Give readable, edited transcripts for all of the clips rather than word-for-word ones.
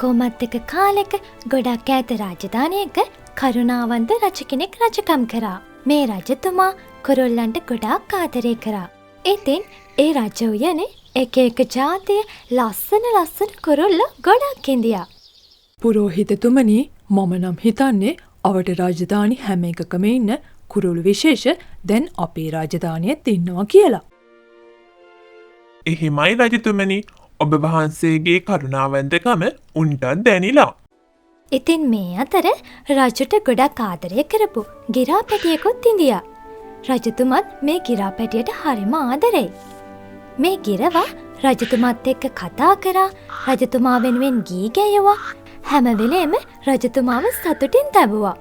කොහොමත් එක කාලෙක ගොඩක් ඈත රාජධානියක කරුණාවන්ත රජ කෙනෙක් රජකම් කරා. මේ රජතුමා කුරුල්ලන්ට ගොඩාක් ආදරය කරා. ඉතින් ඒ රජ උයනේ එක එක ජාතිය ලස්සන ලස්සන කුරුල්ලෝ ගොඩක් හිඳියා. පුරෝහිතතුමනි, මම නම් හිතන්නේ අවට රාජධානි හැම එකකම ඉන්න කුරුළු විශේෂ දැන් අපේ රාජධානියෙත් ඉන්නවා කියලා. එහෙමයි රජතුමනි, ඔබ වහන්සේගේ කරුණාවන්තකම උන්ටත් දැනිලා. ඉතින් මේ අතර රජුට ගොඩක් ආදරය කරපු ගිරා පැටියෙකුත් හිඳියා. රජතුමත් මේ ගිරා පැටියට හරිම ආදරෙයි. මේ ගිරවා රජතුමත් එක්ක කතා කරා, රජතුමා වෙනුවෙන් ගී ගැයුවා, හැම වෙලේම රජතුමාව සතුටින් තැබුවා.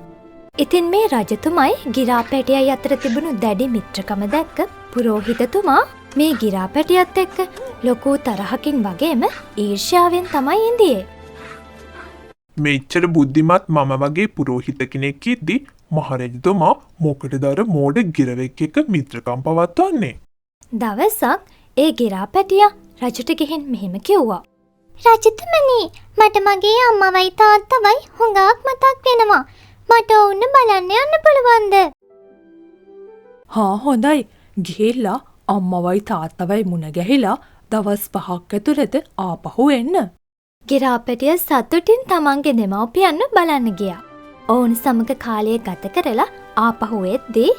ඉතින් මේ රජතුමයි ගිරා පැටියයි අතර තිබුණු දැඩි මිත්‍රකම දැක්ක පුරෝහිතතුමා මේ ගිරා පැටියත් එක්ක ලොකු තරහකින් වගේම ඊර්ෂ්‍යාවෙන් තමයි ඉඳියේ. මෙච්චර බුද්ධිමත් මම වගේ පුරෝහිත කෙනෙක් ඉද්දි මහරජතුමා මොකටද අර මෝඩ ගිරවෙක් එක්ක මිත්‍රකම් පවත්වන්නේ? දවසක් ඒ ගිරා පැටියා රජුට ගිහින් මෙහෙම කිව්වා. රජතුමනි, මට මගේ අම්මවයි තාත්තවයි හුඟක් මතක් වෙනවා. මට ඔවුන් බලන්න යන්න පුළුවන්ද? හා හොඳයි. ගිහිල්ලා අම්මවයි තාත්තවයි මුණ ගැහිලා දවස් 5ක් ඇතුළත ආපහු එන්න. ගිරා පැටිය සතුටින් තමන්ගේ දෙමව්පියන්ව බලන්න ගියා. ඔවුන් සමග කාලය ගත කරලා ආපහු එද්දී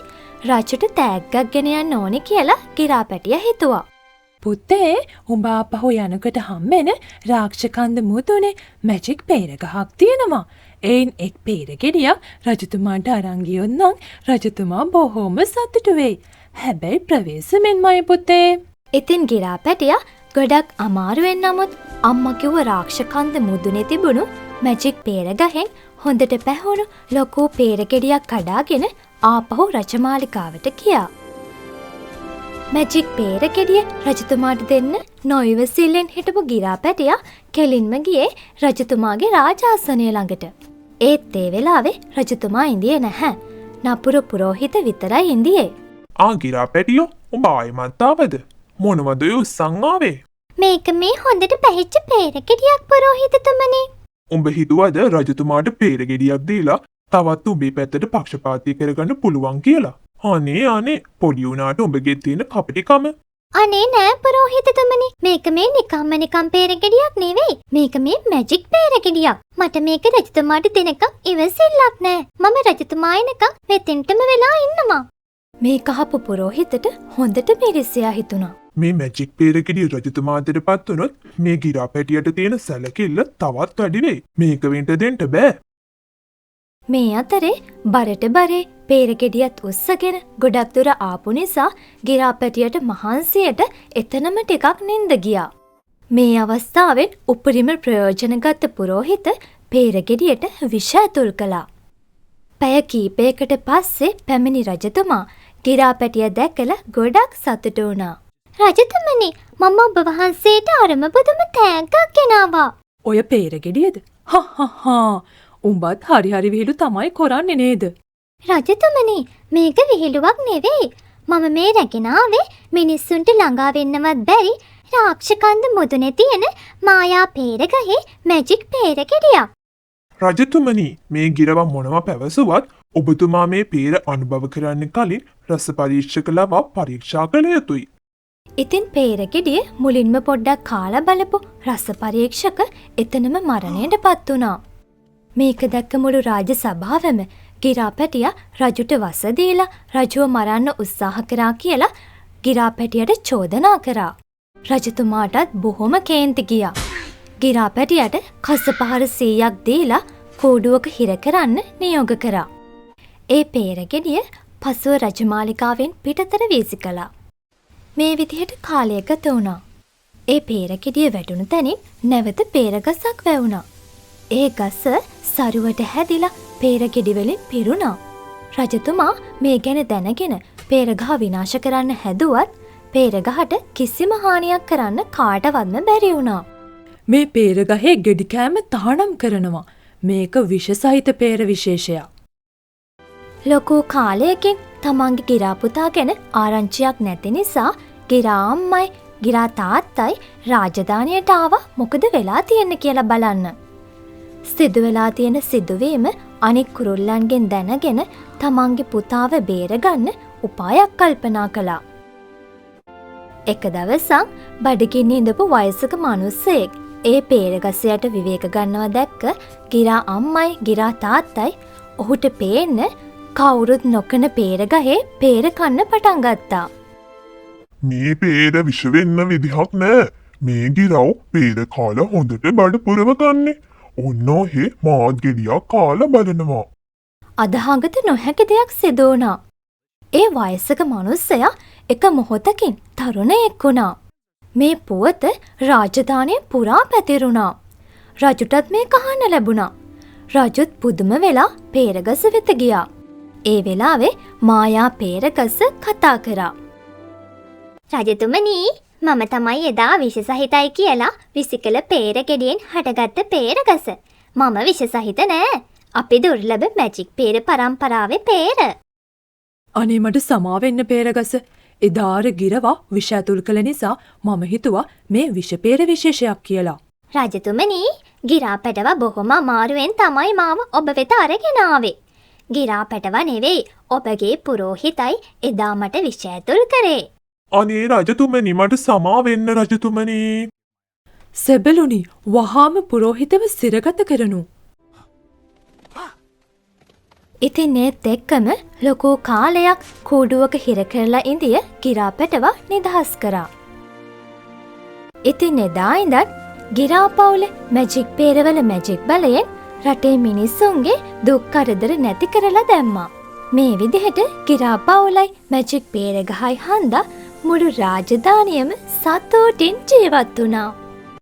රජුට තෑග්ගක් ගෙන යන්න ඕනේ කියලා ගිරා පැටිය හිතුවා. පුතේ, උඹ ආපහු යනකොට හම්බෙන රාක්ෂකන්ද මුදුනේ මැජික් පේර ගහක් තියෙනවා. එයින් එක් පේර ගෙඩියක් රජතුමාට අරන් ගියොත් නම් රජතුමා බොහොම සතුටු වෙයි. හැබැයි ප්‍රවේශමෙන්මයි පුතේ. ඉතින් ගිරා පැටියා ගොඩක් අමාරුවෙන් නමුත් අම්මා කිව්ව රාක්ෂකන්ද මුදුනේ තිබුණු මැජික් පේර ගහෙන් හොඳට පැහුණු ලොකු පේර ගෙඩියක් කඩාගෙන ආපහු රජමාලිගාවට ගියා. මැජික් පේර ගෙඩිය රජතුමාට දෙන්න නොයිවසිල්ලෙන් හිටපු ගිරා පැටියා කෙලින්ම ගියේ රජතුමාගේ රාජාසනය ළඟට. ඒත් ඒ වෙලාවේ රජතුමා ඉඳියේ නැහැ. නපුරු පුරෝහිත විතරයි ඉඳියේ. ආ ගිරා පැටියෝ, උඹ ආයෙමත් ආවද? මොනවද ඔය උස්සන් ආවේ? මේක මේ හොඳට පැහිච්ච පේර ගෙඩියක් පුරෝහිතතුමනි. උඹ හිතුවද රජතුමාට පේර ගෙඩියක් දීලා තවත් උඹේ පැත්තට පක්ෂපාතී කරගන්න පුළුවන් කියලා? අනේ අනේ, පොඩි උනාට උඹගේ තියෙන කපටිකම. අනේ නෑ පුරෝහිතතුමනි, මේක මේ නිකම්ම නිකම් පේර ගෙඩියක් නෙවෙයි. මේක මේ මැජික් පේර ගෙඩියක්. මට මේක රජතුමාට දෙනකම් ඉවසිල්ලක් නෑ. මම රජතුමා එනකම් මෙතෙන්ටම වෙලා ඉන්නවා. මේක අහපු පුරෝහිතට හොඳට මිරිසියා හිතුණා. මේ මැජික් පේර ගෙඩිය රජතුමා අතට පත් වුණොත් මේ ගිරා පැටියට තියෙන සැලකිල්ල තවත් වැඩි වෙයි. මේක වෙන්න දෙන්න බෑ. මේ අතරේ බරට බරේ පේර ගෙඩියත් උස්සගෙන ගොඩක් දුර ආපු නිසා ගිරා පැටියට මහන්සියට එතනම ටිකක් නින්ද ගියා. මේ අවස්ථාවෙන් උපරිම ප්‍රයෝජන ගත්ත පුරෝහිත පේර ගෙඩියට විෂ ඇතුල් කළා. පැය කීපයකට පස්සේ පැමිණි රජතුමා ගිරා පැටිය දැකලා ගොඩක් සතුටු වුණා. රජතුමනි, මම ඔබ වහන්සේට අරම පුදුම තෑග්ගක් ගෙනාවා. ඔය පේර ගෙඩියද? හා හා හා. උඹත් හරි හරි විහිළු තමයි කරන්නේ නේද? රජතුමනි, මේක විහිළුවක් නෙවෙයි. මම මේ රැගෙන ආවේ මිනිස්සුන්ට ළඟා වෙන්නවත් බැරි රාක්ෂකන්ද මුදුනේ තියෙන මායා පේර ගහේ මැජික් පේර ගෙඩියක්. රජතුමනි, මේ ගිරව මොනවා පැවසුවත් ඔබතුමා මේ පේර අනුභව කරන්න කලින් රස පරීක්ෂක ලවා පරීක්ෂා කළ යුතුයි. ඉතින් පේර ගෙඩිය මුලින්ම පොඩ්ඩක් කාලා බලපු රස පරීක්ෂක එතනම මරණයට පත් වුණා. මේක දැක්ක මුළු රාජ සභාවම ගිරා පැටියා රජුට වස දීලා රජුව මරන්න උත්සාහ කරා කියලා ගිරා පැටියට චෝදනා කරා. රජතුමාටත් බොහොම කේන්ති ගියා. ගිරා පැටියට කසපහර 100ක් දීලා කූඩුවක හිර කරන්න නියෝග කරා. ඒ පේර ගෙඩිය පසුව රජමාලිගාවෙන් පිටතට වීසි කළා. මේ විදිහට කාලය ගත වුණා. ඒ පේර ගෙඩිය වැටුණු තැනින් නැවත පේර ගසක් වැවුණා. ඒ ගස සරුවට හැදිලා පේර ගෙඩි වලින් පිරුණා. රජතුමා මේ ගැන දැනගෙන පේර ගහ විනාශ කරන්න හැදුවත් පේර ගහට කිසිම හානියක් කරන්න කාටවත්ම බැරි වුණා. මේ පේර ගහේ ගෙඩි කෑම තහනම් කරනවා. මේක විෂ සහිත පේර විශේෂයක්. ලොකු කාලයකින් තමන්ගේ ගිරා පුතා ගැන ආරංචියක් නැති නිසා ගිරා අම්මයි ගිරා තාත්තයි රාජධානියට ආවා මොකද වෙලා තියෙන්නේ කියලා බලන්න. සිදු වෙලා තියෙන සිදුවීම අනෙක් කුරුල්ලන්ගෙන් දැනගෙන තමන්ගේ පුතාව බේරගන්න උපායක් කල්පනා කළා. එක දවසක් බඩගින්නේ ඉඳපු වයසක මනුස්සයෙක් ඒ පේරගස යට විවේක ගන්නවා දැක්ක ගිරා අම්මයි ගිරා තාත්තයි ඔහුට පේන්න කවුරුත් නොකන පේර ගහේ පේර කන්න පටන් ගත්තා. මේ පේර විෂ වෙන්න විදිහක් නෑ. මේ ගිරව් පේර කාලා හොඳට බඩ පුරව ගන්නේ. ඔන්න ඔහෙ මාත් ගෙඩියක් කාලා බලනවා. අදහාගත නොහැකි දෙයක් සිදු වුණා. ඒ වයසක මනුස්සයා එක මොහොතකින් තරුණයෙක් වුණා. මේ පුවත රාජධානිය පුරා පැතිරුණා. රජුටත් මේක අහන්න ලැබුණා. රජුත් පුදුම වෙලා පේරගස වෙත ගියා. ඒ වෙලාවේ මායා පේරගස කතා කරා. රජතුමනි, මම තමයි එදා විෂ සහිතයි කියලා විසිකල පේර ගෙඩියෙන් හටගත්ත පේරගස. මම විෂ සහිත නෑ. අපි දුර්ලභ මැජික් පේර පරම්පරාවේ පේර. අනේ මට සමාවෙන්න පේරගස. එදා අර ගිරවා විෂ ඇතුල් කළ නිසා මම හිතුවා මේ විෂ පේර විශේෂයක් කියලා. රජතුමනි, ගිරා පැටවා බොහොම අමාරුවෙන් තමයි මාව ඔබ වෙත අරගෙන ආවේ. ගිරා පැටවා නෙවෙයි, ඔබගේ පුරෝහිතයි එදා මට විෂ ඇතුල් කරේ. අනේ රජතුමනි, මට සමා වෙන්න රජතුමනි. සෙබළුනි, වහාම පුරෝහිතව සිරගත කරනු. ඉතින් ඒත් එක්කම ලොකු කාලයක් කූඩුවක හිර කරලා ඉඳිය ගිරා පැටවා නිදහස් කරා. ඉතින් එදා ඉඳන් ගිරා පවුල මැජික් පේරවල මැජික් බලයෙන් රටේ මිනිස්සුන්ගේ දුක් කරදර නැති කරලා දැම්මා. මේ විදිහට ගිරා පවුලයි මැජික් පේර ගහයි හන්දා මුළු රාජධානියම සතුටින් ජීවත් වුණා.